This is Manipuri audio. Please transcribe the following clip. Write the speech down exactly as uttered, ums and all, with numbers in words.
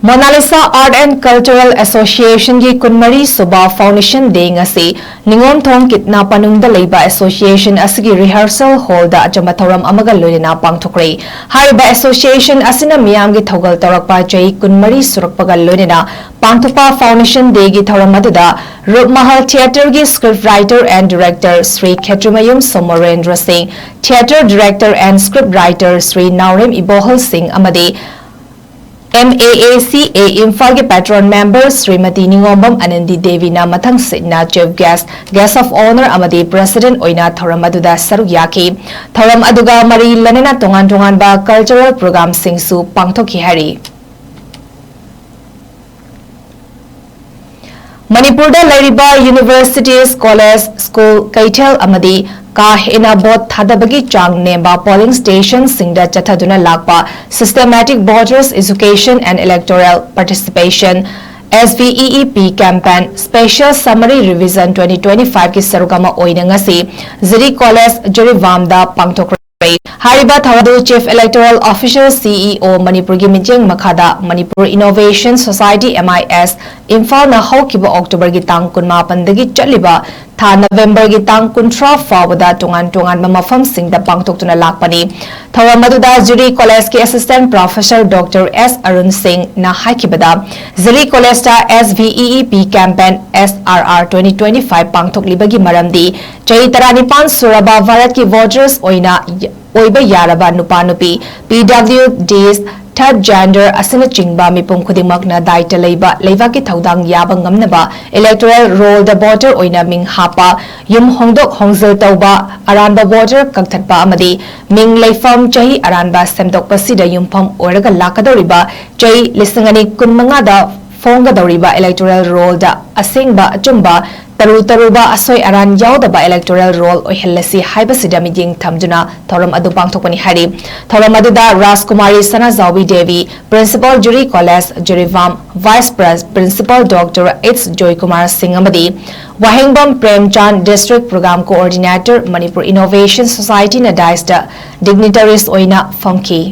Monalisa Art and Cultural Association ꯒꯤ ꯀꯨꯟꯃꯔꯤ ꯁꯨꯕ Foundation Day ꯉꯁꯤ ꯅꯤꯉꯣꯝꯊꯣꯡ ꯀꯤꯠꯅꯥ ꯄꯅꯨꯡꯗ ꯂꯩꯕ association ꯑꯁꯤꯒꯤ rehearsal hall ꯗ ꯑꯆꯝꯕ ꯊꯧꯔꯝ ꯑꯃꯒ ꯂꯣꯏꯅꯅ ꯄꯥꯡꯊꯣꯛꯈ꯭ꯔꯦ꯫ ꯍꯥꯏꯔꯤꯕ association ꯑꯁꯤꯅ ꯃꯤꯌꯥꯝꯒꯤ ꯊꯧꯒꯜ ꯇꯧꯔꯛꯄ ꯆꯍꯤ ꯀꯨꯟꯃꯔꯤ ꯁꯨꯔꯛꯄꯒ ꯂꯣꯏꯅꯅ ꯄꯥꯡꯊꯣꯛꯄ Foundation Day ꯒꯤ ꯊꯧꯔꯝ ꯑꯗꯨꯗ ꯔꯨꯞꯃꯍꯜ Theatre ꯒꯤ script writer and director Shri ꯈꯦꯇ꯭ꯔꯤꯃꯌꯨꯝ ꯁꯣꯃꯣꯔꯦꯟꯗ꯭ꯔ ꯁꯤꯡ, Theatre Director and Script Writer Shri ꯅꯥꯎꯔꯦꯝ ꯏꯕꯣꯍꯜ ꯁꯤꯡ ꯑꯃꯗꯤ M A A C A ꯏꯝꯐꯥꯜꯒꯤ patron member Shrimati ꯅꯤꯉꯣꯝꯕꯝ ꯑꯅꯟꯗꯤ ꯗꯦꯕꯤꯅ ꯃꯊꯪꯁꯤꯠꯅ chief guest, guest of honour ꯑꯃꯗꯤ president ꯑꯣꯏꯅ ꯊꯧꯔꯝ ꯑꯗꯨꯗ ꯁꯔꯨꯛ ꯌꯥꯈꯤ꯫ ꯊꯧꯔꯝ ꯑꯗꯨꯒ ꯃꯔꯤ ꯂꯩꯅꯅ ꯇꯣꯉꯥꯟ ꯇꯣꯉꯥꯟꯕ cultural program ꯁꯤꯡꯁꯨ ꯄꯥꯡꯊꯣꯛꯈꯤ ꯍꯥꯏꯔꯤ꯫ ꯃꯅꯤꯄꯨꯔꯗ ꯂꯩꯔꯤꯕ universities, college, school, ꯀꯩꯊꯦꯜ ꯑꯃꯗꯤ ꯀꯥ ꯍꯦꯟꯅ vote ꯊꯥꯗꯕꯒꯤ ꯆꯥꯡ ꯅꯦꯝꯕ polling station ꯁꯤꯡꯗ ꯆꯠꯊꯗꯨꯅ ꯂꯥꯛꯄ Systematic Voters Education and Electoral Participation, S V E E P campaign special summary revision twenty twenty-five ꯀꯤ ꯁꯔꯨꯛ ꯑꯃ ꯑꯣꯏꯅ ꯉꯁꯤ ꯖꯤꯔꯤ College, ꯖꯤꯔꯤꯕꯥꯝꯗ ꯄꯥꯡꯊꯣꯛꯈ꯭ꯔꯦ꯫ ꯍꯥꯏꯔꯤꯕ ꯊꯧꯔꯝ ꯑꯗꯨ Chief Electoral Officer, C E O, ꯃꯅꯤꯄꯨꯔꯒꯤ ꯃꯤꯠꯌꯦꯡ ꯃꯈꯥꯗ Manipur Innovation Society, M I S, ꯏꯝꯐꯥꯜꯅ ꯍꯧꯈꯤꯕ October ꯒꯤ ꯇꯥꯡ ꯀꯨꯟꯃꯥꯄꯟꯗꯒꯤ ꯆꯠꯂꯤꯕ ꯊꯥ November ꯒꯤ ꯇꯥꯡ ꯀꯨꯟꯊ꯭ꯔꯥ ꯐꯥꯎꯕꯗ ꯇꯣꯉꯥꯟ ꯇꯣꯉꯥꯟꯕ ꯃꯐꯝꯁꯤꯡꯗ ꯄꯥꯡꯊꯣꯛꯇꯨꯅ ꯂꯥꯛꯄꯅꯤ꯫ ꯊꯧꯔꯝ ꯑꯗꯨꯗ ꯖꯤꯔꯤ College ꯀꯤ Assistant Professor Doctor S Arun ꯁꯤꯡꯅ ꯍꯥꯏꯈꯤꯕꯗ, ꯖꯤꯔꯤ College ꯇ S V E E P campaign, S R R twenty twenty-five ꯄꯥꯡꯊꯣꯛꯂꯤꯕꯒꯤ ꯃꯔꯝꯗꯤ ꯆꯍꯤ ꯇꯔꯥꯅꯤꯄꯥꯟ ꯁꯨꯔꯕ ꯚꯥꯔꯠꯀꯤ voters ꯑꯣꯏꯅ ꯑꯣꯏꯕ ꯌꯥꯔꯕ ꯅꯨꯄꯥ ꯅꯨꯄꯤ, P W Ds, third gender ꯑꯁꯤꯅꯆꯤꯡꯕ ꯃꯤꯄꯨꯝ ꯈꯨꯗꯤꯡꯃꯛꯅ ꯗꯥꯏꯇ ꯂꯩꯕ ꯂꯩꯕꯥꯛꯀꯤ ꯊꯧꯗꯥꯡ ꯌꯥꯕ ꯉꯝꯅꯕ electoral roll ꯗ voter ꯑꯣꯏꯅ ꯃꯤꯡ ꯍꯥꯞꯄ, ꯌꯨꯝ ꯍꯣꯡꯗꯣꯛ ꯍꯣꯡꯖꯤꯜ ꯇꯧꯕ, ꯑꯔꯥꯟꯕ voter ꯀꯛꯊꯠꯄ ꯑꯃꯗꯤ ꯃꯤꯡ ꯂꯩꯐꯝ ꯆꯍꯤ ꯑꯔꯥꯟꯕ ꯁꯦꯝꯗꯣꯛꯄꯁꯤꯗ ꯌꯨꯝꯐꯝ ꯑꯣꯏꯔꯒ ꯂꯥꯛꯀꯗꯧꯔꯤꯕ ꯆꯍꯤ ꯂꯤꯁꯤꯡ ꯑꯅꯤ ꯀꯨꯟꯃꯉꯥꯗ ꯐꯣꯡꯒꯗꯧꯔꯤꯕ electoral roll ꯗ ꯑꯁꯦꯡꯕ ꯑꯆꯨꯝꯕ ꯇꯔꯨ ꯇꯔꯨꯕ ꯑꯁꯣꯏ ꯑꯔꯥꯟ ꯌꯥꯎꯗꯕ electoral roll ꯑꯣꯏꯍꯜꯂꯁꯤ ꯍꯥꯏꯕꯁꯤꯗ ꯃꯤꯠꯌꯦꯡ ꯊꯝꯗꯨꯅ ꯊꯧꯔꯝ ꯑꯗꯨ ꯄꯥꯡꯊꯣꯛꯄꯅꯤ ꯍꯥꯏꯔꯤ꯫ ꯊꯧꯔꯝ ꯑꯗꯨꯗ ꯔꯥꯖꯀꯨꯃꯥꯔꯤ ꯁꯅꯥꯖꯥꯎꯕꯤ ꯗꯦꯕꯤ, Principal ꯖꯤꯔꯤ College, Jiribam, Vice Pres-, Principal Doctor H Joykumar ꯁꯤꯡ ꯑꯃꯗꯤ ꯋꯥꯍꯦꯡꯕꯝ ꯄ꯭ꯔꯦꯝꯆꯥꯟ, District Program Coordinator, Manipur Innovation Society ꯅ dais ꯇ dignitaries ꯑꯣꯏꯅ ꯐꯝꯈꯤ꯫